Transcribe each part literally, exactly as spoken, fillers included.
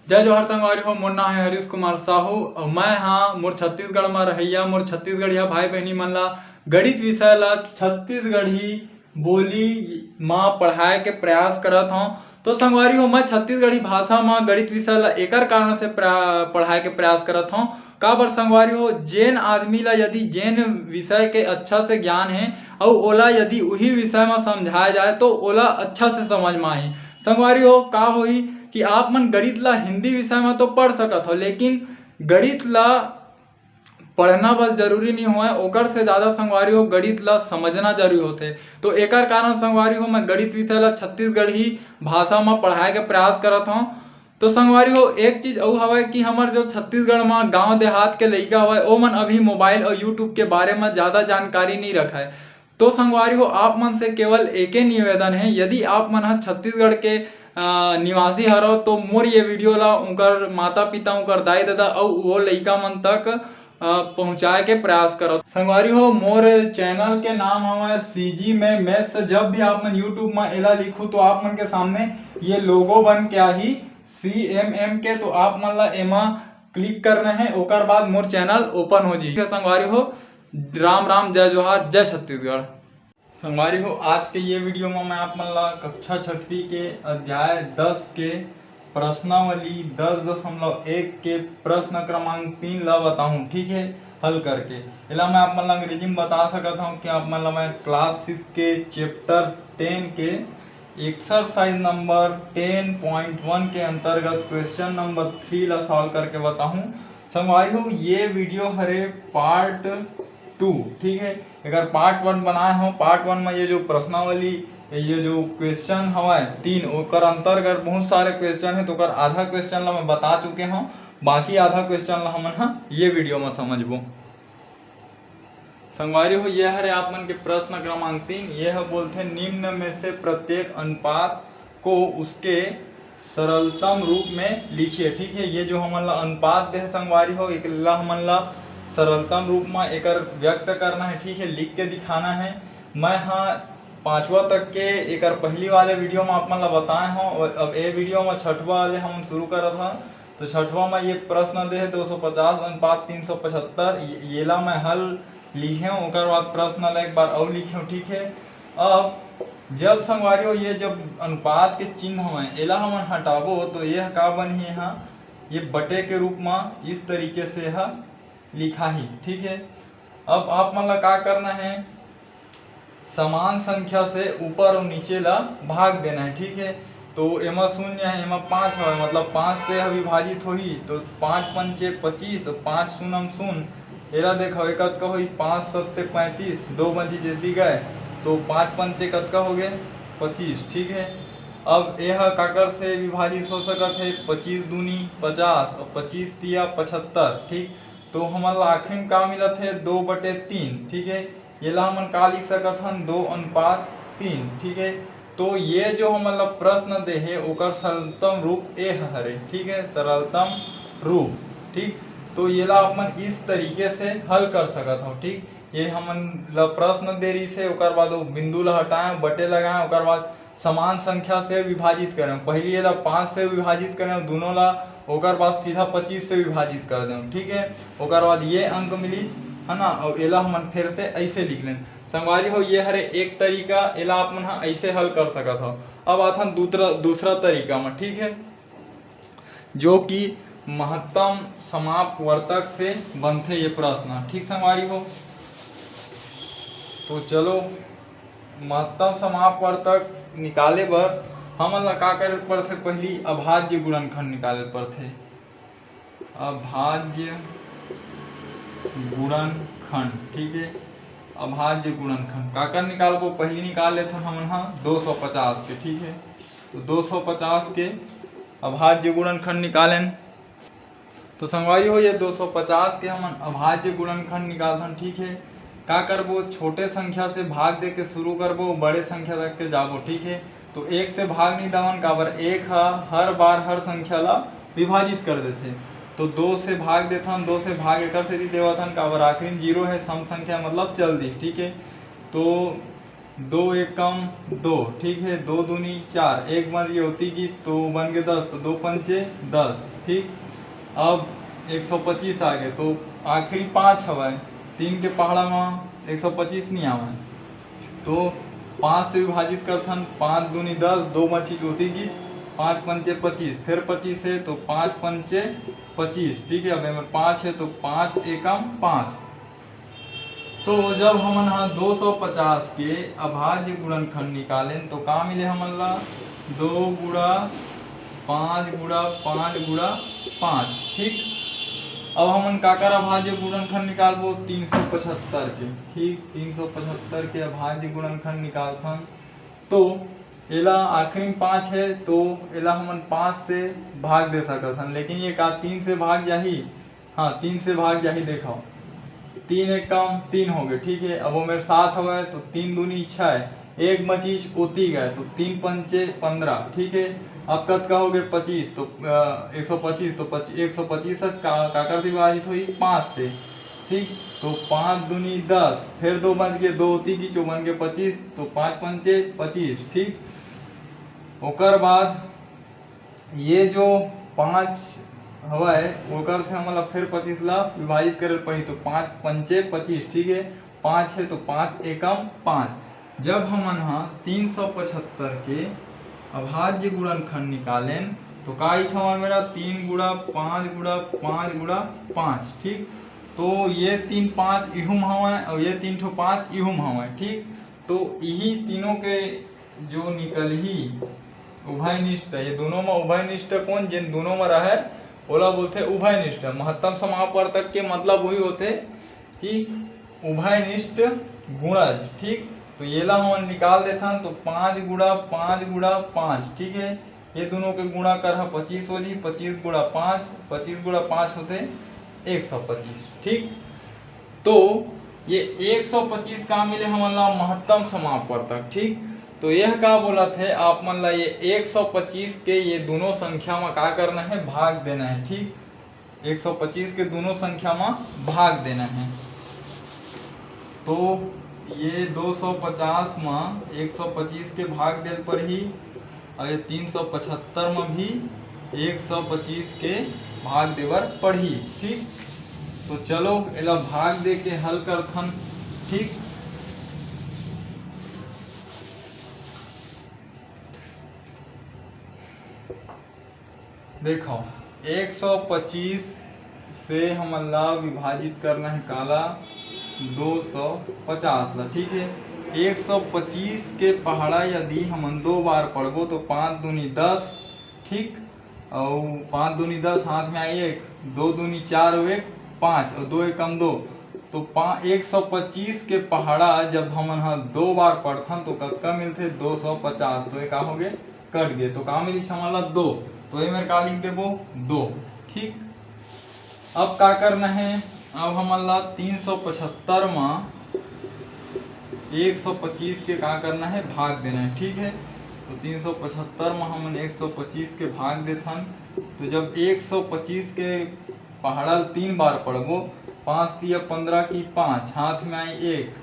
जय जोहार संगवारी हो, मोर नाम है हरीश कुमार साहू अउ मैं हाँ मोर छत्तीसगढ़ म रहइया मोर छत्तीसगढ़िया भाई बहनी मन ला गणित विषय ला छत्तीसगढ़ी बोली म पढ़ाए के प्रयास करत हौं। तो संगवारी हो, मैं छत्तीसगढ़ी भाषा म गणित विषय ला एकर कारण से प्रा-, पढ़ाए के प्रयास करत हौं। काबर संगवारी हो, जेन आदमी ला यदि जेन विषय के अच्छा से ज्ञान हे अउ ओला यदि उही विषय म समझाए जाए तो ओला अच्छा से समझ म आही। संगवारी हो, का होही कि आप मन गणित ला हिंदी विषय म तो पढ़ सकत हो, लेकिन गणित ला पढ़ना बस जरूरी नहीं होय, ओकर से ज़्यादा संगवारी हो गणित ला समझना जरूरी होथे। तो एकर कारण संगवारी हो मैं गणित विषय ला छत्तीसगढ़ी भाषा म पढ़ाए के प्रयास करत हौं। तो संगवारी हो, एक चीज अउ हवय कि हमर जो छत्तीसगढ़ म गांव देहात के लइका हवय, ओमन अभी मोबाइल अउ YouTube के बारे म ज्यादा जानकारी नइ रखय। तो संगवारी हो, आप मन से केवल एके निवेदन हे, यदि आप मन ह छत्तीसगढ़ के, अ, निवासी हरव, तो मोर ये वीडियो ला उनकर माता पिता, उनकर दाई ददा अउ वो लइका मन तक, अ, पहुंचाए के प्रयास करव। संगवारी हो, मोर चैनल के नाम हवय CG में Maths। जब भी आप मन YouTube म एला लिखू, तो आप मन के सामने ये लोगो बन के आही CMM के, तो आप मन ला एमा क्लिक करना है, ओकर बाद मोर चैनल ओपन हो जाही। संगवारी हो, राम राम, जय जोहार, जय छत्तीसगढ़। संगवारी हो, आज के ये वीडियो में मैं आप मन ला कक्षा छठवीं के अध्याय दस के प्रश्नावली दस दशमलव एक के प्रश्न क्रमांक तीन ला बताहूँ, ठीक है, हल करके। एला मैं आप मन ला अंग्रेजी में बता सकत हूँ कि आप मन ला मैं क्लास सिक्स के चैप्टर टेन के एक्सरसाइज नंबर टेन पॉइंट वन के अंतर्गत क्वेश्चन नंबर थ्री ला सॉल्व करके बताहूँ। संगवारी हो, ये वीडियो हरे पार्ट टू, ठीक है। अगर पार्ट वन बनाए हो, पार्ट वन में ये जो प्रश्नावली, ये जो क्वेश्चन हवय तीन, ओकर अंतर्गत बहुत सारे क्वेश्चन है, तो ओकर आधा क्वेश्चन ला मैं बता चुके हूँ, बाकी आधा क्वेश्चन ला हमन ह ये वीडियो में समझबो। संगवारी हो, ये हरे आप मन के प्रश्न क्रमांक तीन। ये ह बोलथे, निम्न में से प्रत्येक अनुपात को उसके सरलतम रूप में लिखिए। ठीक है, ये जो हमन ला अनुपात देह संगवारी हो, एकला हमन ला सरलतम रूप में एकर व्यक्त करना है। ठीक है, लिख के दिखाना है। मैं हाँ पाँचवा तक के एकर पहली वाले वीडियो में आप मन ला बताए हूँ, और अब ए वीडियो में छठवा वाले हम शुरू करत हन। तो छठवा में ये प्रश्न दे है, दो सौ पचास अनुपात तीन सौ पचहत्तर, ये-, येला मैं हल लिखे हूँ, ओकर बाद प्रश्न ला एक बार और लिखे हूँ, ठीक है। अब जब संगवारी हो, ये जब अनुपात के चिन्ह हवय, एला हमन हटाबो, तो ये ह का बनही? यहाँ ये बटे के रूप में इस तरीके से ह लिखाही, ठीक है। अब आप मन ला का करना है, समान संख्या से ऊपर और नीचे ला भाग देना है, ठीक है। तो एमा शून्य है, एमा पाँच हवय, मतलब पाँच से ह विभाजित होही, तो पाँच पंचे पच्चीस, पाँच शून्यम शून्य, एला देखो, ये कतका होही, पाँच सत्ते पैंतीस, दो बची जेती गए, तो पाँच पंचे कतका हो गए? पच्चीस, ठीक है। अब ये ह काकर से विभाजित हो सकत है? पच्चीस दूनी पचास और पच्चीस तिया पचहत्तर, ठीक। तो हमन ला आखिरी में का मिलत है? दो बटे तीन, ठीक है। येला हमन का लिख सकत हन? दो अनुपात तीन, ठीक है। तो ये जो हमन ला प्रश्न दे हे, ओकर सरलतम रूप ए ह हरे, ठीक है, सरलतम रूप, ठीक। तो येला आप मन इस तरीके से हल कर सकत हो, ठीक। ये हमन ला प्रश्न दे रहिस हे, ओकर बाद वो बिंदु ला हटाएं, बटे लगाएं, ओकर बाद समान संख्या से विभाजित करें। पहली येला पाँच से विभाजित करें दोनों ला, ओकर बाद सीधा पच्चीस से विभाजित कर दें, ठीक है। ओकर बाद ये अंक मिलिस, है ना, और एला हमन फिर से ऐसे लिख लें। संगवारी हो, ये हरे एक तरीका, एला आप मन ह ऐसे हल कर सकत हो। अब आथन दूसरा, दूसरा तरीका में, ठीक है, जो कि महत्तम समापवर्तक से बनथे ये प्रश्न, ठीक संगवारी हो। तो चलो, महत्तम समापवर्तक निकाले बर हमन ला का करे पड़थे? पहली अभाज्य गुणनखंड निकाले पड़थे। अभाज्य गुणनखंड, ठीक है। अभाज्य गुणनखंड काकर निकालबो? पहली निकाल लेथन हमन हा दो सौ पचास के, ठीक है। तो दो सौ पचास के अभाज्य गुणनखंड निकालेन। तो संगवारी हो, ये दो सौ पचास के हमन अभाज्य गुणनखंड निकालथन, ठीक है। का करबो? छोटे संख्या से भाग दे के शुरू करबो, बड़े संख्या तक के जाबो, ठीक है। तो एक से भाग नहीं देवन, काबर एक ह हर बार हर संख्या ला विभाजित कर देथे। तो दो से भाग देथन, दो से भाग एकर सेती देवत हन, काबर आखिरी में जीरो है, सम संख्या मतलब चल दी, ठीक है। तो दो एकम दो, ठीक है, दो दूनी चार, एक बच गे ओती गिस तो बन गे दस, तो दो पंचे दस, ठीक। अब एक सौ पच्चीस आ गे, तो आखिरी पाँच हवय, तीन के पहाड़ा म एक सौ पच्चीस नहीं आवय, तो पाँच से विभाजित करथन, पाँच दूनी दस, दो बचिस ओती गिस, पाँच पंचे पच्चीस, फिर पच्चीस है तो पाँच पंचे पच्चीस, ठीक है। अब एमे पाँच है तो पाँच एकम पाँच। तो जब हमन ह दो सौ पचास के अभाज्य गुणनखंड निकालेन तो का मिले हमन ला? दो गुणा पाँच गुणा पाँच गुणा पाँच, ठीक। अब हमन काकर अभाज्य गुणनखंड निकालबो? तीन सौ पचहत्तर के, ठीक, तीन सौ पचहत्तर के अभाज्य गुणनखंड निकालथन। तो एला आखिरी में पाँच है तो एला हमन पाँच से भाग दे सकत हन, लेकिन ये का तीन से भाग जाही? हाँ, तीन से भाग जाही। देखो, तीन एकम तीन हो गए, ठीक है। अब वो मेरे सात हवय तो तीन दूनी छः, एक बचिस ओती गे तो तीन पंचे पंद्रह, ठीक है। अब कतका हो गए? पच्चीस, तो एक सौ पच्चीस, तो एक सौ पच्चीस का काकर से विभाजित होही? पाँच से, ठीक। तो पाँच दूनी दस, फिर दो बच गे, दो ओती गिस तो बन गे पच्चीस, तो पाँच पंचे पच्चीस, ठीक। ओकर बाद ये जो पाँच हवय ओकर से हमन ला फिर पच्चीस ला विभाजित करे पड़ही, तो पाँच पंचे पच्चीस, ठीक है। पाँच है तो पाँच एकम पाँच। जब हमन ह तीन सौ पचहत्तर के अभाज्य गुणनखंड निकालेन तो का आइस हमर मेरा? तीन गुणा पाँच गुणा पाँच गुणा पाँच, ठीक। तो ये तीन पाँच इहू म हवय और ये तीन ठो पाँच इहू म हवय, ठीक। तो इही तीनों के जो निकलही उभयनिष्ठ, ये दोनों म उभयनिष्ठ कोण, जेन दोनों म रहय ओला बोलथे उभयनिष्ठ। महत्तम समापवर्तक के मतलब वही होथे कि उभयनिष्ठ गुणज, ठीक। तो येला हमन निकाल देथन तो पाँच गुणा पाँच गुणा पाँच, ठीक है। ये दोनों के गुणा करहा पच्चीस हो जी, पच्चीस गुणा पाँच, पच्चीस गुणा पाँच होथे एक सौ पच्चीस, ठीक। तो ये एक सौ पच्चीस का मिले हमन ला? महत्तम समापवर्तक, ठीक। तो यह का बोलत है, आप मन ला ये एक सौ पच्चीस के ये दोनों संख्या में का करना है? भाग देना है, ठीक। एक सौ पच्चीस के दोनों संख्या में भाग देना है। तो ये दो सौ पचास में एक सौ पच्चीस के भाग देल पड़ही और ये तीन सौ पचहत्तर में भी एक सौ पच्चीस के भाग देबर पड़ही, ठीक। तो चलो एला भाग दे के हल करथन, ठीक। देखो, एक सौ पच्चीस से हमन ला विभाजित करना है काला? दो सौ पचास ला, ठीक है। एक सौ पच्चीस के पहाड़ा यदि हमन दो बार पढ़बो तो पाँच दूनी दस, ठीक, और पाँच दूनी दस, हाथ में आई एक, दो दूनी चार और एक पाँच और दो एकम दो, तो पा एक सौ पच्चीस के पहाड़ा जब हमन ह दो बार पढ़थन तो कतका मिलथे? दो सौ पचास। तो ये का हो गए? कट गए। तो का मिलिस हमन ला? दो। तो ये मेर का लिख देबो? दो, ठीक। अब का करना है? अब हमन ला तीन सौ पचहत्तर में एक सौ पच्चीस के का करना है? भाग देना है, ठीक है। तो तीन सौ पचहत्तर में हमन एक सौ पच्चीस के भाग देथन, तो जब एक सौ पच्चीस के पहाड़ा ल तीन बार पढ़बो, पाँच तिया पंद्रह की पाँच, हाथ में आई एक,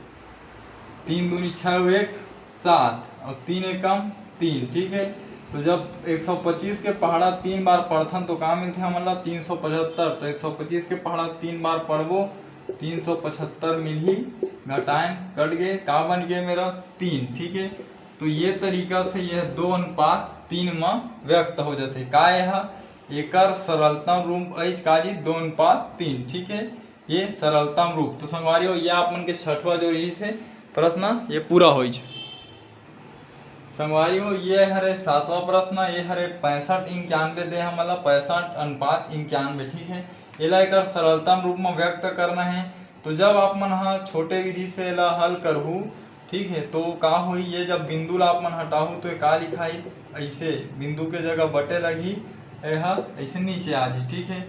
तीन दूनी छः, एक सात और तीन एकम तीन, ठीक है। तो जब एक सौ पच्चीस के पहाड़ा तीन बार पढ़थन तो का मिलथे हमन ला? तीन सौ पचहत्तर। तो एक सौ पच्चीस के पहाड़ा तीन बार पढ़बो, तीन सौ पचहत्तर मिलही, घटाएन कट गए, का बन गए मेरा? तीन, ठीक है। तो ये तरीका से यह दो अनुपात तीन में व्यक्त हो जाते। का यह एकर सरलतम रूप अइच का जी? दो अनुपात तीन, ठीक है। ये सरलतम रूप। तो संगवारी हो, ये आप मन के छठवा जो रहिस हे प्रश्न, ये पूरा होइच। संगवारी हो, ये हरे सातवां प्रश्न, ये हरे पैंसठ इक्यानवे दे हमन ला, पैंसठ अनुपात इक्यानवे, ठीक है। एला एकर सरलतम रूप में व्यक्त करना है। तो जब आप मन ह छोटे विधि से एला हल करहू, ठीक है, तो का होही, ये जब बिंदु ला आप मन हटाहू तो ये का लिखाई? ऐसे बिंदु के जगह बटे लगही, यह ऐसे नीचे आ जी, ठीक है।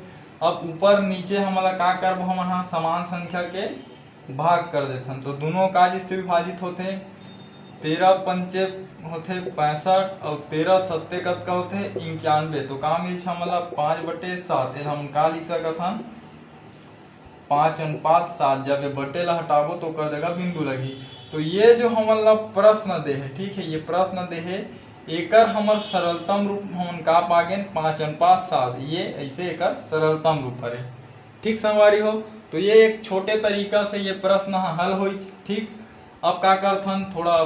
अब ऊपर नीचे हमन ला का करबो, हमन ह समान संख्या के भाग कर देथन, तो दोनों का जी से विभाजित होथे, तेरह पंचे होथे पैंसठ और तेरह सत्ते कतका होथे? इक्यानवे। तो का मिलथे हमन ला? पाँच बटे सात। एला हम का लिख सकत हन? पाँच अनुपात सात। जब ये बटे ला हटाबो तो ओकर जगह बिंदु लगही। तो ये जो हमन ला प्रश्न दे हे, ठीक है, ये प्रश्न दे हे, एकर हमर सरलतम रूप हमन का पागेन, पाँच अनुपात सात, ये ऐसे एकर सरलतम रूप हरे। ठीक संगवारी हो, तो ये एक छोटे तरीका से ये प्रश्न ह हल होइच। ठीक, अब का करथन, थोड़ा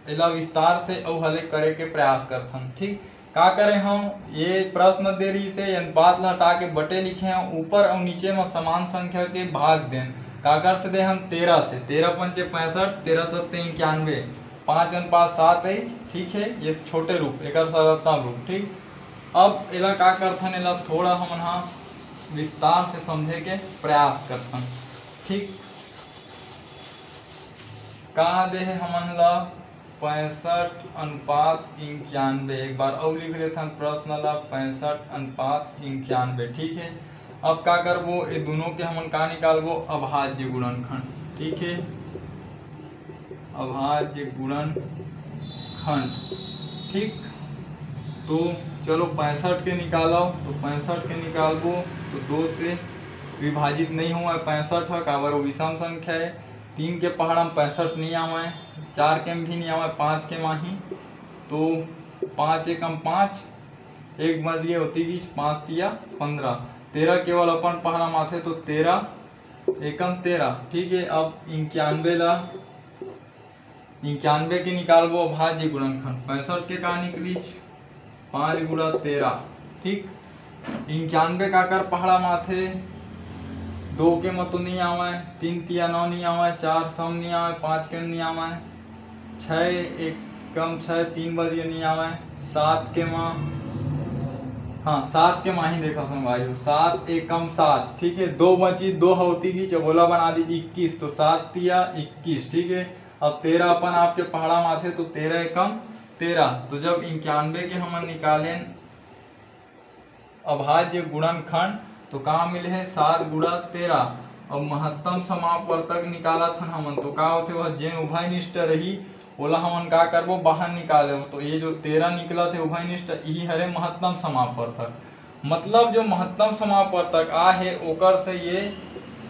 एला विस्तार से अउ हले करे के प्रयास करथन। ठीक, का करे हंव, ये प्रश्न दे रहिस हे, अनुपात ला हटा के बटे लिखे हंव, ऊपर अउ नीचे म समान संख्या के भाग देन। काकर से दे हन? तेरह से। तेरह पंचे पैंसठ, तेरह सत्ते इक्यानवे, पाँच अनुपात सात आइस। ठीक है, ये छोटे रूप, एकर सरलतम रूप। ठीक, अब एला का करथन, एला थोड़ा हमन हा विस्तार से समझे के प्रयास करथन। ठीक, कहा दे हे हमन ला पैंसठ अनुपात इक्यानवे। एक बार अउ लिख लेथन प्रश्न ला, पैंसठ अनुपात इक्यानवे। ठीक है, अब का करबो, ये दोनों के हमन का निकालबो, अभाज्य गुणनखंड। ठीक है, अभाज्य गुणनखंड। ठीक, तो चलो पैंसठ के निकालो, तो पैंसठ के निकालबो तो दो से विभाजित नहीं हुआ है पैंसठ ह, काबर वो विषम संख्या है। तीन के पहाड़ा में पैंसठ नहीं आवे, चार के में भी नहीं आवे, पाँच के माही। तो पाँच एकम पाँच, एक बच गए होती बीच, पाँच तिया पंद्रह, तेरह केवल अपन पहाड़ा में आथे तो तेरह एकम तेरह। ठीक है, अब इक्यानवे ला, इक्यानवे के निकालबो अभाज्य गुणनखंड, पैंसठ के का निकलिस, पाँच गुणा तेरह। ठीक, इक्यानवे काकर पहाड़ा में आथे, दो के म तो नहीं आवे, तीन तिया नौ नहीं आवे, चार सम नहीं आवे, पाँच के नहीं आवे, छः एकम छः, तीन बच गए नहीं आवे, सात के म, हाँ, सात के माही देखा संगवारी हो, सात एकम सात। ठीक है, दो बची, दो होती की चबोला बना दी इक्कीस, तो सात तिया इक्कीस। ठीक है, अब तेरह अपन आपके पहाड़ा में आथे तो तेरह एकम तेरह। तो जब इक्यानवे के हमन निकालेन अभाज्य गुणनखंड, तो का मिले हे, सात गुणा तेरह। अब महत्तम समापवर्तक निकालत हन हमन, तो का होथे, वह जेन उभयनिष्ठ रही, ओला हमन का करबो, बाहर निकाल लेबो। तो ये जो तेरह निकलत हे उभयनिष्ठ, यही हरे महत्तम समापवर्तक। मतलब जो महत्तम समापवर्तक आ हे, ओकर से ये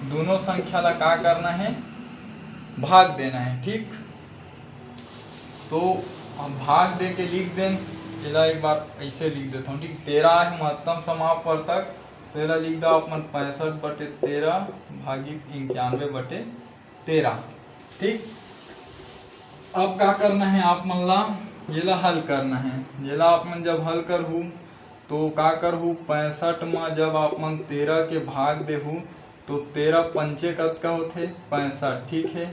दोनों संख्या ला का करना है, भाग देना है। ठीक, तो हम भाग दे के लिख देन, एला एक बार ऐसे लिख देता हूँ। ठीक, तेरह है महत्तम समापवर्तक, तो एला लिख दो आप मन पैंसठ बटे तेरह भागित इक्यानवे बटे तेरह। ठीक, अब का करना है आप मन ला, एला हल करना है। एला आप मन जब हल करहू तो का करहू, पैंसठ में जब आप मन तेरह के भाग देहू तो तेरह पंचे कतका होथे, पैंसठ। ठीक है,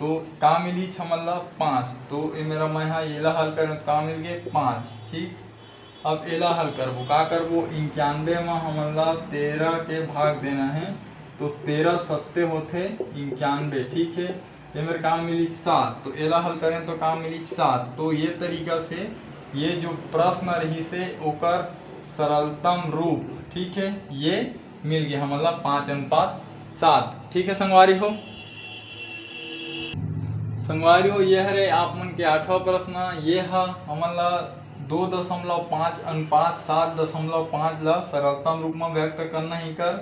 तो का मिलिस हमन ला, पाँच। तो ए मेरा मैं हा एला हल करें तो का मिल गए, पाँच। ठीक, अब एला हल करबो, का करबो, इक्यानवे में हमन ला तेरह के भाग देना है, तो तेरह सत्ते होथे इक्यानवे। ठीक है, ये मेरे का मिलिस, सात। तो एला हल करें तो का मिलिस, सात। तो ये तरीका से ये जो प्रश्न रहिस हे ओकर सरलतम रूप, ठीक है, ये मिल गया हमन ला पाँच अनुपात सात। ठीक है संगवारी हो, संगवारी हो, ये हरे आप मन के आठवां प्रश्न। ये ह हमन ला दो दशमलव पाँच अनुपात सात दशमलव पाँच ला सरलतम रूप में व्यक्त करना ही कर।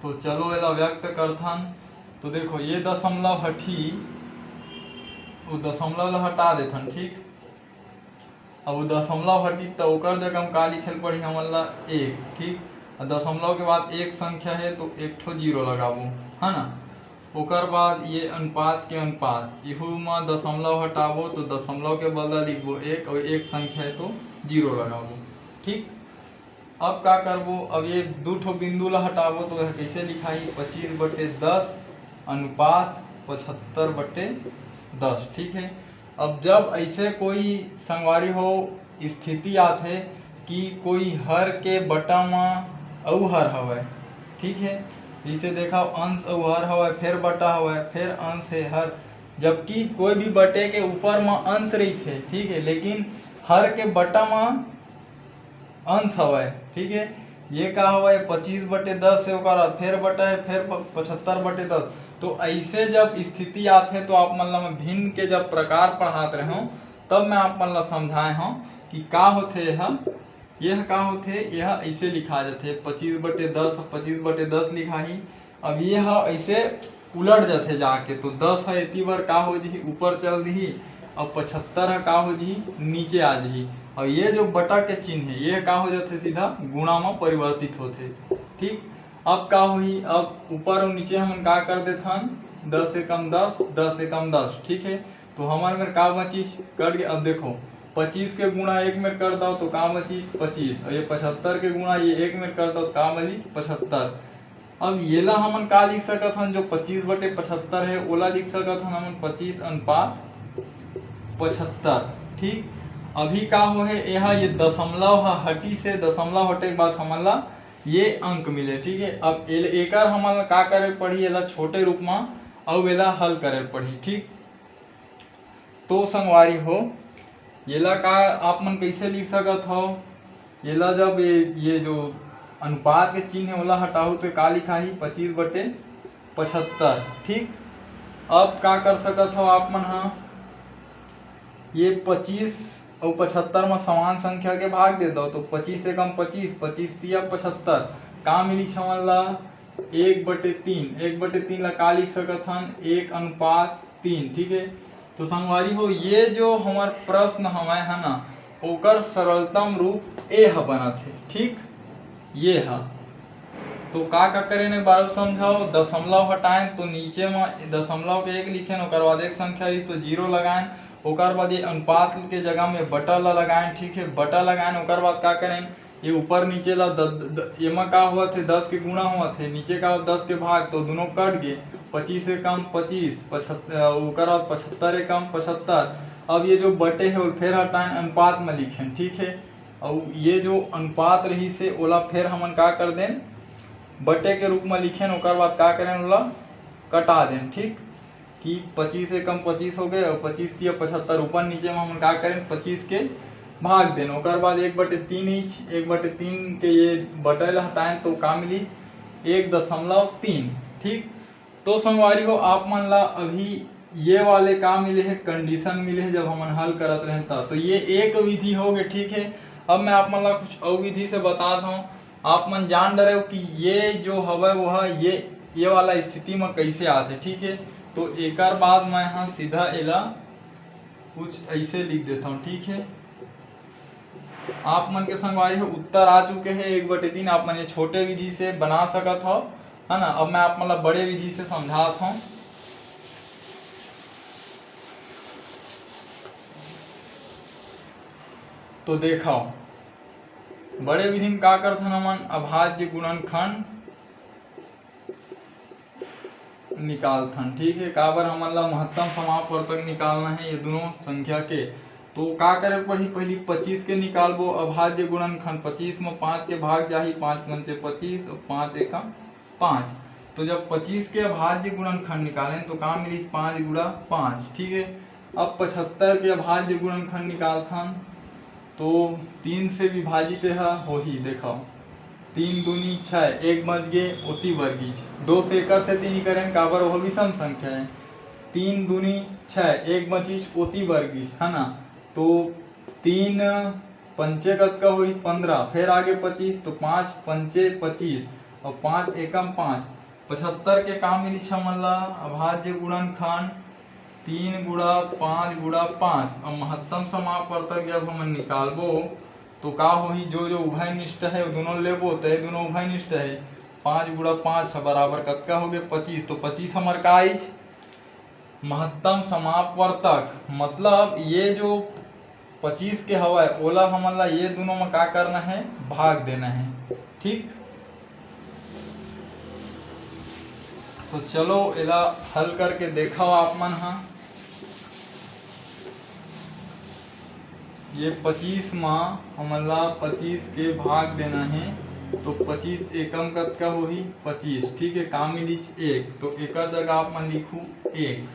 तो चलो एला व्यक्त करथन। तो देखो, ये दशमलव हटही, वो दशमलव ला हटा देथन। ठीक, अब वो दशमलव हटी तो ओकर जगह में का लिखे ल पड़ही हमन ला, एक। ठीक, और दशमलव के बाद एक संख्या है तो एक ठो जीरो लगाबो, है ना। ओकर बाद ये अनुपात के अनुपात, इहू में दशमलव हटाबो तो दशमलव के बदला लिखबो एक, और एक संख्या है तो जीरो लगाबो। ठीक, अब का करबो, अब ये दू ठो बिंदु ला हटाबो तो यह कैसे लिखाही, पच्चीस बटे दस अनुपात पचहत्तर बटे दस। ठीक है, अब जब ऐसे कोई संगवारी हो स्थिति आथे कि कोई हर के बटा म अउ हर हवय, ठीक है, जैसे देखा अंश अउ हर हवय, फिर बटा हवय, फिर अंश है हर, जबकि कोई भी बटे के ऊपर म अंश रहिथे, ठीक है, लेकिन हर के बटा म अंश हवय। ठीक है, ये का हवय, पच्चीस बटे दस है, ओकर बाद फेर बटा है, फेर प-, पचहत्तर बटे दस। तो ऐसे जब स्थिति आथे तो आप मन ला मैं भिन्न के जब प्रकार पढ़ात रहे हूँ, तब मैं आप मन ला समझाए हूँ कि का होथे यह। यह का होथे, यह ऐसे लिखा जाथे, पच्चीस बटे दस, पच्चीस बटे दस लिखाही। अब ये ह ऐसे उलट जाथे जाके, तो दस ह एती बर का हो जही, ऊपर चल दिही, और पचहत्तर ह का हो जही, नीचे आ जही। और ये जो बटा के चिन्ह है, ये का हो जाथे, सीधा गुणा में परिवर्तित होथे। ठीक, अब का होही, अब ऊपर और नीचे हमन का कर देथन, दस एकम दस, दस एकम दस। ठीक है, तो हमर मेर का बचिस, कट गए। अब देखो, पच्चीस के गुणा एक मेर कर दो तो का बचिस, पच्चीस, और ये पचहत्तर के गुणा ये एक मेर कर दो तो का बचिस, पचहत्तर। अब येला हमन का लिख सकत हन, जो पच्चीस बटे पचहत्तर है, ओला लिख सकत हन हमन पच्चीस अनुपात पचहत्तर। ठीक, अभी का हो है, यह ये दशमलव ह हटी से, दशमलव हटे के बाद हमन ला ये अंक मिले। ठीक है, अब एल-, एकर हमन ला का करे पड़ही, एला छोटे रूप में अउ एला हल करे पड़ही। ठीक, तो संगवारी हो, येला का आप मन कैसे लिख सकत हो? येला जब ये, ये जो अनुपात के चिन्ह है, ओला हटाहू तो का लिखाही? पच्चीस बटे पचहत्तर। ठीक, अब का कर सकत हो आप मन हा, ये पच्चीस और पचहत्तर में समान संख्या के भाग दे दो, तो पच्चीस एकम पच्चीस, पच्चीस तिया पचहत्तर, का मिली छमन ला? एक बटे तीन। एक बटे तीन ला का लिख सकत हन? एक अनुपात तीन। ठीक है, तो संगवारी हो, ये जो हमार प्रश्न हवय है ना, ओकर सरलतम रूप ए ह बनत हे। ठीक, ये ह तो का का करेन, एक बार समझाओ। दशमलव हटाएन तो नीचे में दशमलव के एक लिखेन, ओकर बाद एक संख्या रही तो जीरो लगाएन, ओकर बाद ये अनुपात के जगह में बटा ला लगाएन। ठीक है, बटा लगाएन, ओकर बाद का करेन, ये ऊपर नीचे ला द-, द-, एमा का होवत हे, दस के गुणा होवत हे, नीचे का होवत दस के भाग, तो दोनों कट गे, पच्चीस एकम पच्चीस, पचहत्तर, ओकर बाद पचहत्तर एकम पचहत्तर। अब ये जो बटे हे, ओला फेर हटाएन, अनुपात में लिखेन। ठीक है, अउ ये जो अनुपात रहिस हे, ओला फेर हमन का कर देन, बटे के रूप में लिखेन, ओकर बाद का करेन, ओला कटा देन। ठीक, कि पच्चीस एकम पच्चीस हो गए और पच्चीस तिया पचहत्तर, ऊपर नीचे में हमन का करें, पच्चीस के भाग देन, ओकर बाद एक बटे तीन इंच, एक बटे तीन के ये बटे ला हटाएं तो का मिली, एक दशमलव तीन। ठीक, तो संगवारी हो, आप मन ला अभी ये वाले का मिले है, कंडीशन मिले है, जब हमन हल करत रहे तब। तो ये एक विधि हो गए। ठीक है, अब मैं आप मन ला कुछ और विधि से बतात हूँ। आप मन जान डरेव कि ये जो हवय वो ह ये, ये वाला स्थिति म कैसे आथे। ठीक है, तो एकर बाद मैं ह सीधा एला कुछ ऐसे लिख देता हूँ। ठीक है, आप मन के संगवारी हो, उत्तर आ चुके हैं एक बटे तीन। आप मन ये छोटे विधि से बना सकत हो, है ना। अब मैं आप मन ला बड़े विधि से समझात हूँ। तो देखो, बड़े विधि में का करथन हमन, अभाज्य गुणनखंड निकालथन। ठीक है, काबर हमन ला महत्तम समापवर्तक निकालना है ये दोनों संख्या के। तो का करे पड़ही, पहली पच्चीस के निकालबो, अभाज्य गुणनखंड, पच्चीस में पाँच के भाग जाही, पाँच पंचे पच्चीस और पाँच एकम पाँच। तो जब पच्चीस के अभाज्य गुणनखंड निकालें तो का मिली, पाँच गुणा पाँच। ठीक है, अब पचहत्तर के अभाज्य गुणनखंड निकालथन तो तीन से विभाजित एहा होही। देखो, तीन दूनी छः, एक बच गे, ओती बर गीस। दो से एकर सेती नी करेन, काबर ओह विषम संख्या है। तीन दूनी छः, एक बचिस, ओती बर गीस, है ना। तो तीन पंचे कतका होही, पंद्रह, फिर आगे पच्चीस, तो पाँच पंचे पच्चीस और पाँच एकम पाँच, पचहत्तर के का मिली छमन ला, अभाज्य गुणनखंड तीन गुणा पाँच गुणा पाँच। अब महत्तम समापवर्तक जब हमन निकालबो तो का होही, जो जो उभयनिष्ठ है वो दोनों लेबो, तो ये दोनों उभयनिष्ठ है। पाँच गुणा पाँच ह बराबर कतका हो गए, पच्चीस। तो पच्चीस हमर का आइच, महत्तम समापवर्तक, मतलब ये जो पच्चीस के हवय, ओला हमन ला ये दोनों में का करना है, भाग देना है। ठीक, तो चलो एला हल करके देखो आप मन हा। ये पच्चीस मा हमन ला पच्चीस के भाग देना है, तो पच्चीस एकम कतका होही, पच्चीस। ठीक है, का मिलीच, एक, तो एकर जगह आप मन लिखू एक।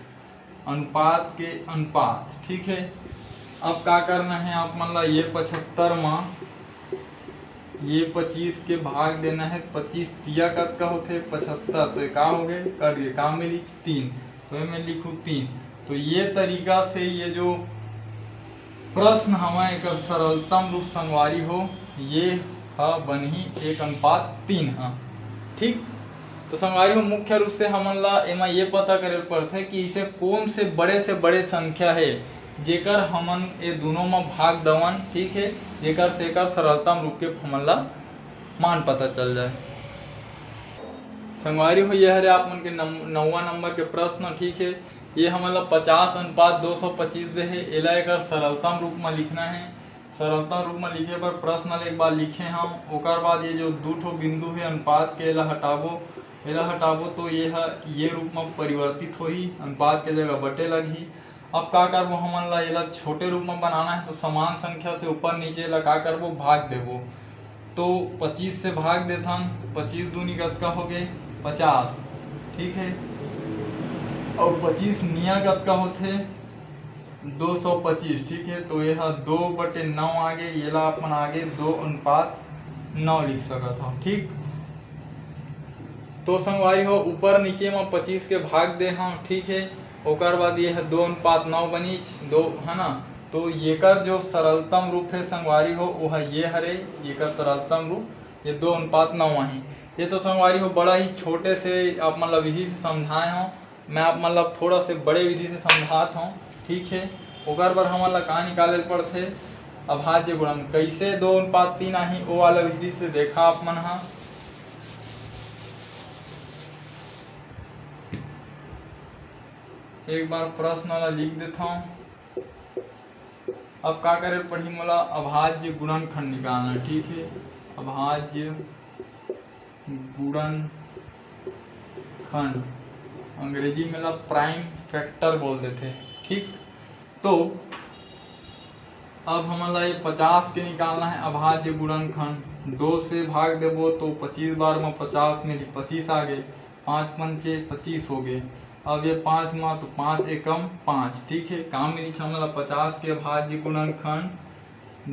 अनुपात के अनुपात। ठीक है, अब का करना है आप मन ला, ये पचहत्तर मा ये पच्चीस के भाग देना है। पच्चीस तिया कतका होथे, पचहत्तर, तो ये का हो गए, कट गए, का मिली, तीन, तो ये मैं लिखूँ तीन। तो ये तरीका से ये जो प्रश्न हवय एकर सरलतम रूप संगवारी हो, ये ह बनही एक अनुपात तीन ह। ठीक, तो संगवारी हो, मुख्य रूप से हमन ला एमा ये पता करे ल पड़थे कि इसे कौन से बड़े से बड़े संख्या हे, जेकर हमन ए दोनों म भाग दवन, ठीक है, जेकर से एकर सरलतम रूप के हमन ला मान पता चल जाए। संगवारी हो, ये हरे आप मन के नम-, नौवां नंबर के प्रश्न, ठीक है। ये हमन ला पचास अनुपात दो सौ पच्चीस दे हे, एला एकर सरलतम रूप म लिखना है। सरलतम रूप म लिखे बर प्रश्न ल एक बार लिखे हंव, ओकर बाद ये जो दू ठो बिंदु हे अनुपात के, एला हटाबो, एला हटाबो तो ये ह ये रूप म परिवर्तित होही, अनुपात के जगह बटे लगही। अब का करबो, हमन ला एला छोटे रूप म बनाना है, तो समान संख्या से ऊपर नीचे ला का करबो, भाग देबो। तो पच्चीस से भाग देथन, तो पच्चीस दूनी कतका हो गे? पचास, ठीक है। और पच्चीस निया कतका होथे? दो सौ पच्चीस, ठीक है। तो ये हा दो बटे नौ आगे, ये ला अपन आगे दो अनुपात नौ लिख सकत हो, ठीक। तो संगवारी हो, ऊपर नीचे म पच्चीस के भाग दे हंव, ठीक है। ओकर बाद ये ह दो अनुपात नौ बनिस, दो, है ना। तो येकर जो सरलतम रूप है संगवारी हो, वो ह ये हरे, येकर सरलतम रूप ये दो अनुपात नौ आही। ये तो संगवारी हो, बड़ा ही छोटे से आप मन ला विधि से समझाए हंव। मैं आप मन ला थोड़ा से बड़े विधि से समझात हंव, ठीक है। ओकर बर हमन ला का निकाले ल पड़थे? अभाज्य गुणन। कैसे दो अनुपात तीन आही, वो वाला विधि से देखा आप मन हा। एक बार प्रश्न ला लिख देथंव। अब का करे पड़ही मोला? अभाज्य गुणनखंड निकालना, ठीक है। अभाज्य गुणनखंड, अंग्रेजी में ला प्राइम फैक्टर बोल देथे, ठीक। तो अब हमन ला ये पचास के निकालना है, अभाज्य गुणनखंड। दो से भाग देबो तो पच्चीस बार में पचास मिली, पच्चीस आ गए, पाँच पंचे पच्चीस हो गए। अब ये पाँच में तो पाँच एकम पाँच, ठीक है। का मिली हमन ला? पचास के अभाज्य गुणनखंड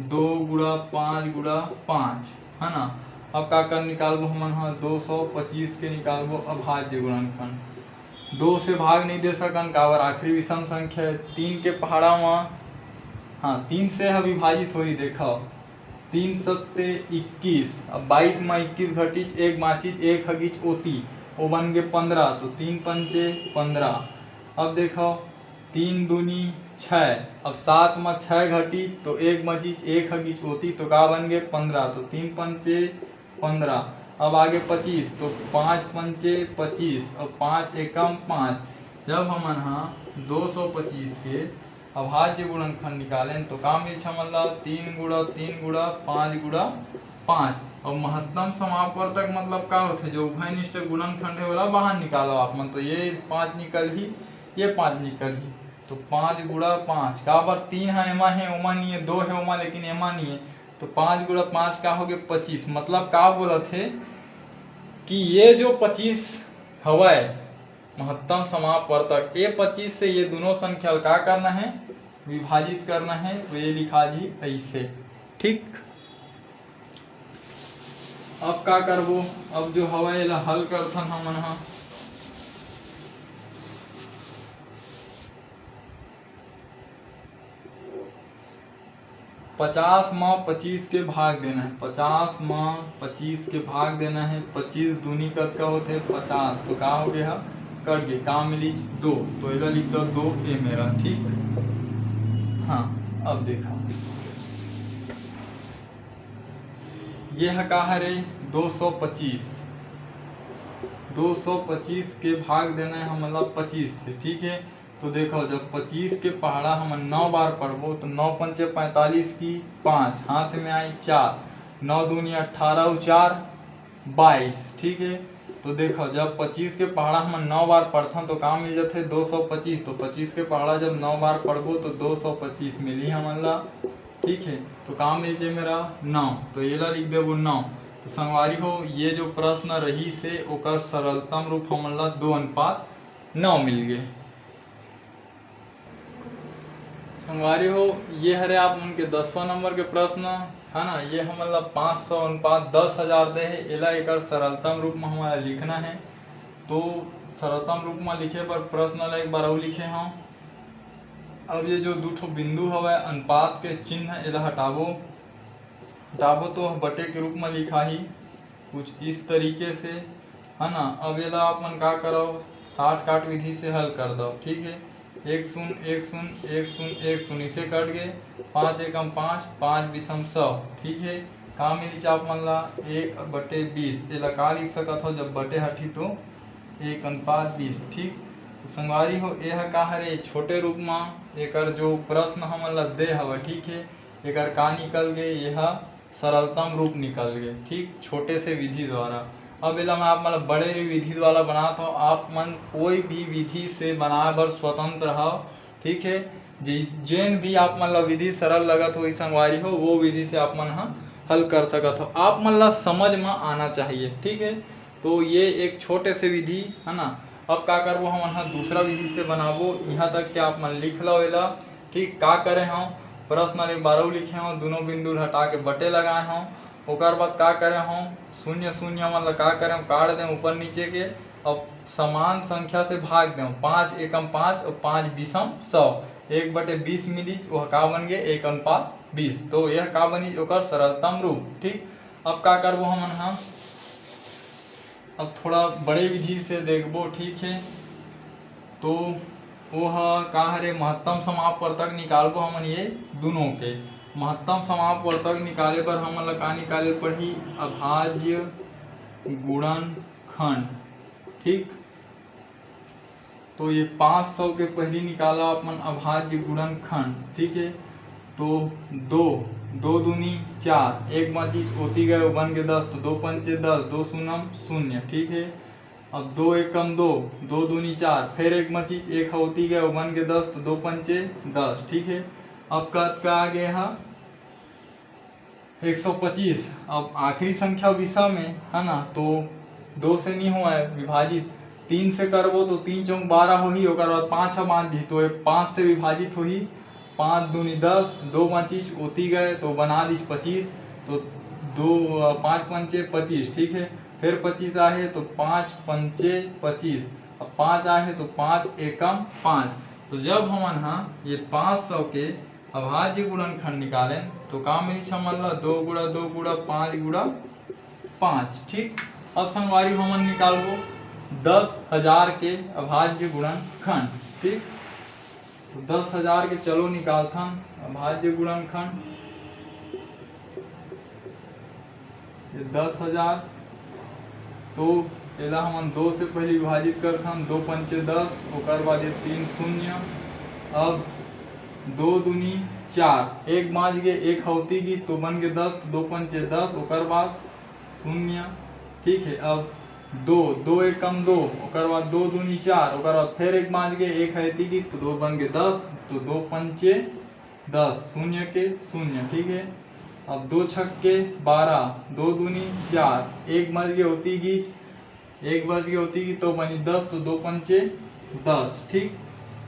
दो गुणा पाँच गुणा पाँच, है ना। अब का कर निकालबो हमन हा? दो सौ पच्चीस के निकालबो अभाज्य गुणनखंड। दो से भाग नहीं दे सकन, काबर आखिरी विषम संख्या है। तीन के पहाड़ा में, हाँ, तीन से ह विभाजित होही, देखो, तीन सत्ते इक्कीस, अब बाईस में इक्कीस घटिच, एक बाँचिच, एक हगिच ओती, वो बन गे पंद्रह, तो तीन पंचे पंद्रह। अब देखो, तीन दूनी छः, अब सात में छः घटिच, तो एक बाँचिच, एक हगिच ओती, तो का बन गे? पंद्रह। तो तीन पंचे पंद्रह। अब आगे पच्चीस, तो पाँच पंचे पच्चीस, अब पाँच एकम पाँच। जब हमन हा दो सौ पच्चीस के अभाज्य गुणनखंड निकालेन, तो का मिलथे हमन ला? तीन गुणा तीन गुणा पाँच गुणा पाँच। और महत्तम समापवर्तक मतलब का होथे? जो उभयनिष्ठ गुणनखंड है, ओला बाहर निकालो आप मन। तो ये पाँच निकलही, ये पाँच निकलही, तो पाँच गुणा पाँच। काबर? तीन है एमा है, ओमा नहीं है, दो है ओमा, लेकिन एमा नहीं है। तो पाँच गुणा पाँच का हो गए? पच्चीस। मतलब का बोलत हे कि ये जो पच्चीस हवय महत्तम समापवर्तक, ये पच्चीस से ये दोनों संख्या ल का करना है? विभाजित करना है। तो ये लिखा जी ऐसे, ठीक। अब का करबो? अब जो हवय एला हल करथन हमन हा। पचास म पच्चीस के भाग देना है, पचास म पच्चीस के भाग देना है। पच्चीस दूनी कतका होथे? पचास। तो का हो गया? कट गए, का मिलीच? दो। तो एला लिख दो, दो ए मेरा, ठीक। हाँ, अब देखा, ये ह का हरे? दो सौ पच्चीस। दो सौ पच्चीस के भाग देना है हमन ला पच्चीस से, ठीक है। तो देखो, जब पच्चीस के पहाड़ा हमन नौ बार पढ़बो, तो नौ पंचे पैंतालीस की पाँच, हाथ में आई चार, नौ दूनी अट्ठारह और चार बाईस, ठीक है। तो देखो, जब पच्चीस के पहाड़ा हमन नौ बार पढ़थन, तो का मिल जाथे? दो सौ पच्चीस। तो पच्चीस के पहाड़ा जब नौ बार पढ़बो, तो दो सौ पच्चीस मिली हमन ला, ठीक है। तो का मिल जे मेरा? नौ। तो एला लिख देबो नौ। तो संगवारी हो, ये जो प्रश्न रहिस हे, ओकर सरलतम रूप हमन ला दो अनुपात नौ मिल गे। संगवारी हो, ये हरे आप मन के दसवां नंबर के प्रश्न, है ना। ये हमन ला पाँच सौ अनुपात दस हजार दे हे, एला एकर सरलतम रूप में हमन ला लिखना है। तो सरलतम रूप में लिखे बर प्रश्न ला एक बार अउ लिखे हंव। अब ये जो दू ठो बिंदु हवय, अनुपात के चिन्ह, एला हटाबो, हटाबो तो बटे के रूप में लिखाही कुछ इस तरीके से। है ना। अब एला आप मन का करव, शॉर्टकट विधि से हल कर दव, ठीक है। एक शून्य एक शून्य एक शून्य एक शून्य इसे कट गए, पाँच एकम पाँच, पाँच बीसम सौ, ठीक है। का मिलिस आप मन ला, एक बटे बीस। एला का लिख सकत हो, जब बटे हटही तो एक अनुपात बीस, ठीक। तो संगवारी हो, एह का हरे, छोटे रूप म एकर जो प्रश्न हमन ला दे हवय, ठीक है, एकर का निकल गे, एह सरलतम रूप निकल गे, ठीक, छोटे से विधि द्वारा। अब एला मैं आप मन ला बड़े विधि द्वारा बनात हव, आप मन कोई भी विधि से बनाए बर स्वतंत्र हव, ठीक है। जे-, जेन भी आप मन ला विधि सरल लगत होही संगवारी हो, वो विधि से आप मन ह हल कर सकत हो, आप मन ला समझ म आना चाहिए, ठीक है। तो ये एक छोटे से विधि है ना। अब का करबो, हमन ह दूसरा विधि से बनाबो। यहाँ तक के आप मन लिख लो एला, ठीक। का करे हव, प्रश्न एक बारह लिखे हव, दोनों बिंदु ल हटा के बटे लगाए हव। ओकर बाद का करे हव, शून्य शून्य मन ला का करे हव, काट दे ऊपर नीचे के, अब समान संख्या से भाग दे, पाँच एकम पाँच और पाँच बीसम सौ, एक बटे बीस मिलिस, वह का बन गए, एक अनुपात बीस। तो यह का बनिस, ओकर सरलतम रूप, ठीक। अब का करबो हमन ह, अब थोड़ा बड़े विधि से देखबो, ठीक है। तो वो ह का हरे, महत्तम समापवर्तक निकालबो हमन ये दोनों के। महत्तम समापवर्तक निकाले बर हमन ला का निकाले पड़ही, अभाज्य गुणन खंड, ठीक। तो ये पाँच सौ के पहली निकाला अपन अभाज्य गुणन खंड, ठीक है। तो दो, दो दूनी चार, एक बाचिस ओती गए, वो बन के दस, तो दो पंचे दस, दो शून्यम शून्य, ठीक है। अब दो एकम दो, दो दूनी चार, फिर एक बाचिस एक ह ओती गए, वो बन के दस, तो दो पंचे दस, ठीक है। अब कतका आ गए हा, एक सौ पच्चीस। अब आखिरी संख्या विषम है, है ना, तो दो से नहीं हुआ है विभाजित, तीन से करबो तो तीन चौक बारह होही, ओकर बाद पाँच ह बांच दिही, तो ये पाँच से विभाजित होही, पाँच दूनी दस, दो बाचिस ओती गए तो बना दिस पच्चीस, तो दो, अ, पाँच पंचे पच्चीस, ठीक है। फिर पच्चीस आहे तो पाँच पंचे पच्चीस, अब पाँच आहे तो पाँच एकम पाँच। तो जब हमन ह ये पाँच सौ के अभाज्य गुणनखंड निकालेन तो का मिलिस हमन ला, दो गुणा दो गुणा पाँच गुणा पाँच, ठीक। अब संगवारी हमन निकालबो दस हजार के अभाज्य गुणनखंड, ठीक। तो दस हजार के चलो निकालथन अभाज्य गुणनखंड, ये दस हजार, तो एला हमन दो से पहले विभाजित करथन, दो पंचे दस, ओकर बाद ये तीन शून्य, अब दो दूनी चार, एक बांच गे, एक ह ओती गिस तो बन गे दस, तो दो पंचे दस, ओकर बाद शून्य, ठीक है। अब दो, दो एकम दो, ओकर बाद दो दूनी चार, ओकर बाद फिर एक बांच गे, एक ह एती गिस तो दो बन गे दस, तो दो पंचे दस, शून्य के शून्य, ठीक है। अब दो छक्के बारह, दो दूनी चार, एक बांच गे ओती गिस, एक बांच गे ओती गिस तो बनी दस, तो दो पंचे दस, ठीक।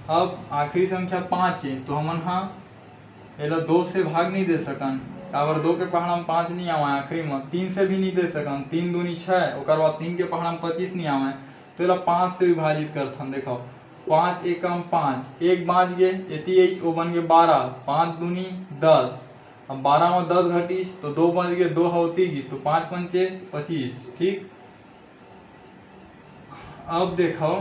अब आखिरी संख्या पाँच है, तो हमन हा एला दो से भाग नहीं दे सकन, काबर दो के पहाड़ा में पाँच नहीं आवे, आखिरी में तीन से भी नहीं दे सकन, तीन दूनी छः, ओकर बाद तीन के पहाड़ा में पच्चीस नहीं आवे, तो एला पाँच से विभाजित करथन। देखो, पाँच एकम पाँच, एक बांच गे, एती एक, ओ बन गे बारह, पाँच दूनी दस, अब बारह में दस घटिस तो दो बच गे, दो ह ओती गिस तो पाँच पंचे पच्चीस, ठीक। अब देखो,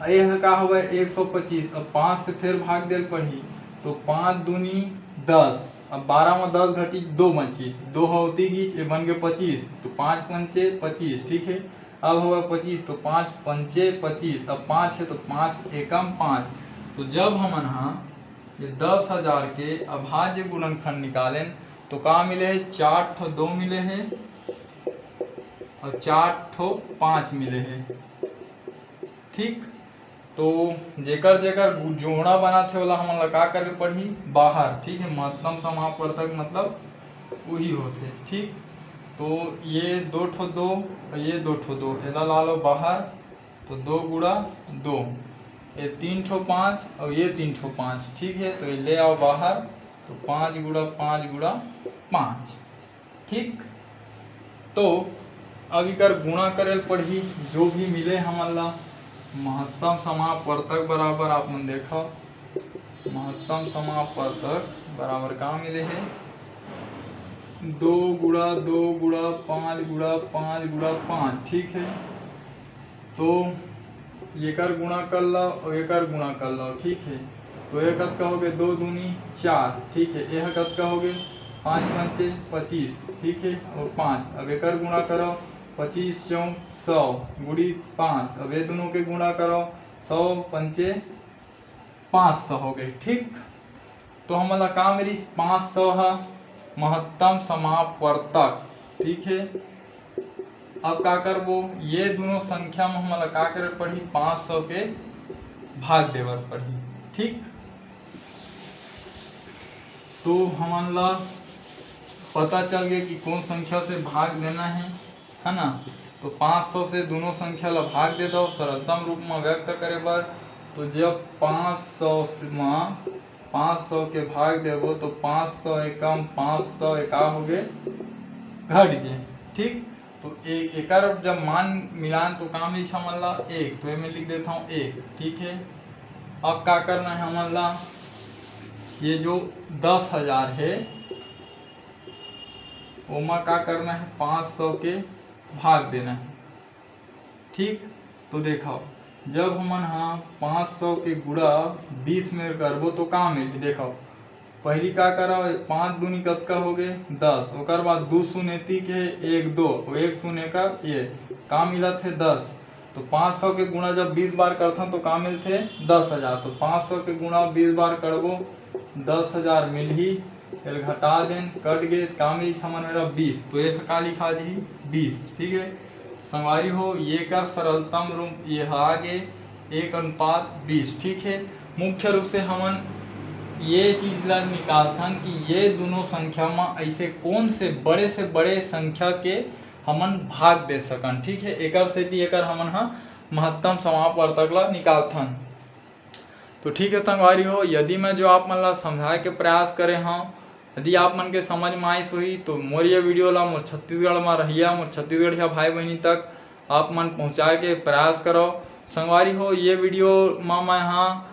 यह का होगा, एक सौ पच्चीस, अब पाँच से फिर भाग देल पड़ही, तो पाँच दूनी दस, अब बारह में दस घटिस, दो बचिस, दो ह ओती गिस, ये बन गे पच्चीस, तो पाँच पंचे पच्चीस, ठीक है। अब होगा पच्चीस, तो पाँच पंचे पच्चीस, अब पाँच है तो पाँच एकम पाँच। तो जब हमन हा ये दस हजार के अभाज्य गुणनखंड निकालेन तो का मिले है, चार ठो दो मिले है और चार ठो पाँच मिले है, ठीक। तो जेकर जेकर जोड़ा बनाथे ओला हमन ला का करे पड़ही, बाहर, ठीक है। महत्तम समापवर्तक मतलब वही होथे, ठीक। तो ये दो ठो दो और ये दो ठो दो, एला ला लो बाहर, तो दो गुणा दो, ये तीन ठो पाँच और ये तीन ठो पाँच, ठीक है। तो ये ले आओ बाहर, तो पाँच गुणा पाँच गुणा पाँच, ठीक। तो अब इकर गुणा करे ल पड़ही, जो भी मिले हमन ला महत्तम समापवर्तक बराबर, आप मन देखो महत्तम समापवर्तक बराबर का मिले है, दो गुणा दो गुणा पाँच गुणा पाँच गुणा पाँच, ठीक है। तो एकर गुणा कर लो और एकर गुणा कर लो, ठीक है। तो ये कतका हो गए? दो दूनी चार, ठीक है। यह कतका हो गए? पाँच पंचे पच्चीस, ठीक है। और पाँच, अब एकर गुणा करो, पच्चीस चौक सौ गुणी पाँच, अब ये दोनों के गुणा करो, सौ पंचे पाँच सौ हो गए, ठीक। तो हमन ला का मिली? पाँच सौ ह महत्तम समापवर्तक, ठीक है। अब का करबो, ये दोनों संख्या में हमन ला का करे पड़ही? पाँच सौ के भाग देवर पड़ही, ठीक। तो हमन ला पता चल गया कि कौन संख्या से भाग देना है, है ना। तो पाँच सौ से दोनों संख्या ला भाग दे दो सरलतम रूप में व्यक्त करे बर। तो जब पाँच सौ में पाँच सौ के भाग देबो तो पाँच सौ एकम पाँच सौ एका हो गए, घट गए, ठीक। तो ए-, एकर जब मान मिलान तो का मिलही हमन ला? एक। तो एमे लिख देता हूँ एक, ठीक है। अब का करना है हमन ला? ये जो दस हजार है, ओमा का करना है? पाँच सौ के भाग देना है, ठीक। तो देखो, जब हमन हा पाँच सौ के गुणा बीस में करबो तो का मिलही? देखो, पहली का करा, पाँच दूनी कतका हो गए? दस। ओकर बाद दू शून्य एती के, एक दो, और एक शून्य का ये, का मिलत है? दस। तो पाँच सौ के गुणा जब बीस बार करथन तो का मिलथे? दस हजार। तो पाँच सौ के गुणा बीस बार करबो, दस हजार मिलही। एल घटा देन, कट गए, का मिलही हमन मेरा? बीस। तो ये का लिखा जी? बीस, ठीक है। संगवारी हो, ये कर सरलतम रूप ये ह आगे एक अनुपात बीस, ठीक है। मुख्य रूप से हमन ये चीज ला निकालथन कि ये दोनों संख्या में ऐसे कौन से बड़े से बड़े संख्या के हमन भाग दे सकन, ठीक है। एकर सेती एकर हमन ह महत्तम समापवर्तक ला निकालथन। तो ठीक है संगवारी हो, यदि मैं जो आप मन ला समझाए के प्रयास करे हूँ, यदि आप मन के समझ में आइस होही तो मोर ये वीडियो ला मोर छत्तीसगढ़ में रहिया, मोर छत्तीसगढ़िया भाई बहनी तक आप मन पहुँचाए के प्रयास करो। संगवारी हो, ये वीडियो में मैं हाँ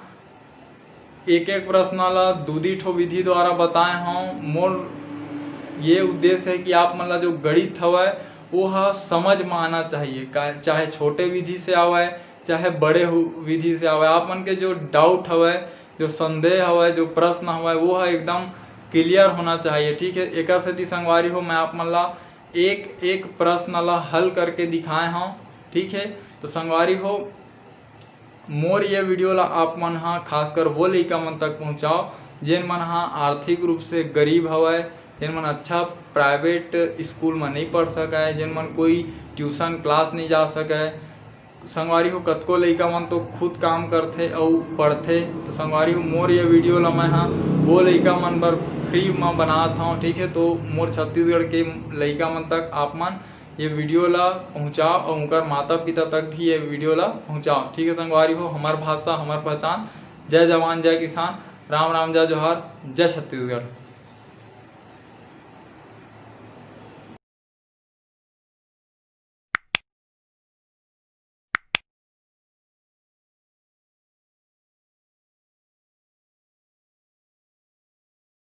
एक एक प्रश्न ला दू दी ठो विधि द्वारा बताए हूँ। मोर ये उद्देश्य है कि आप मन ला जो गणित हवय वो ह समझ में आना चाहिए, का-, चाहे छोटे विधि से आवय, चाहे बड़े हु-, विधि से आवय। आप मन के जो डाउट हवय, जो संदेह हवय, जो प्रश्न हवय, वो ह एकदम क्लियर होना चाहिए, ठीक है। एकर सेती संगवारी हो, मैं आप मन ला एक एक प्रश्न ला हल करके दिखाए हूँ, ठीक है। तो संगवारी हो, मोर ये वीडियो ला आप मन हा खासकर वो लइका मन तक पहुँचाओ जेन मन हा आर्थिक रूप से गरीब हवय, जेन मन अच्छा प्राइवेट स्कूल में नहीं पढ़ सकय, जेन मन कोई ट्यूशन क्लास नहीं जा सकय। संगवारी हो, कतको लइका मन तो खुद काम करथे अउ पढ़थे। तो संगवारी हो, मोर ये वीडियो ला मैं हा वो लइका मन बर फ्री में बनात हूँ, ठीक है। तो मोर छत्तीसगढ़ के लइका मन तक आप मन ये वीडियो ला पहुँचाओ और उनकर माता पिता तक भी ये वीडियो ला पहुँचाओ, ठीक है संगवारी हो। हमार भाषा, हमार पहचान। जय जवान, जय किसान, राम राम, जय जोहार, जय छत्तीसगढ़।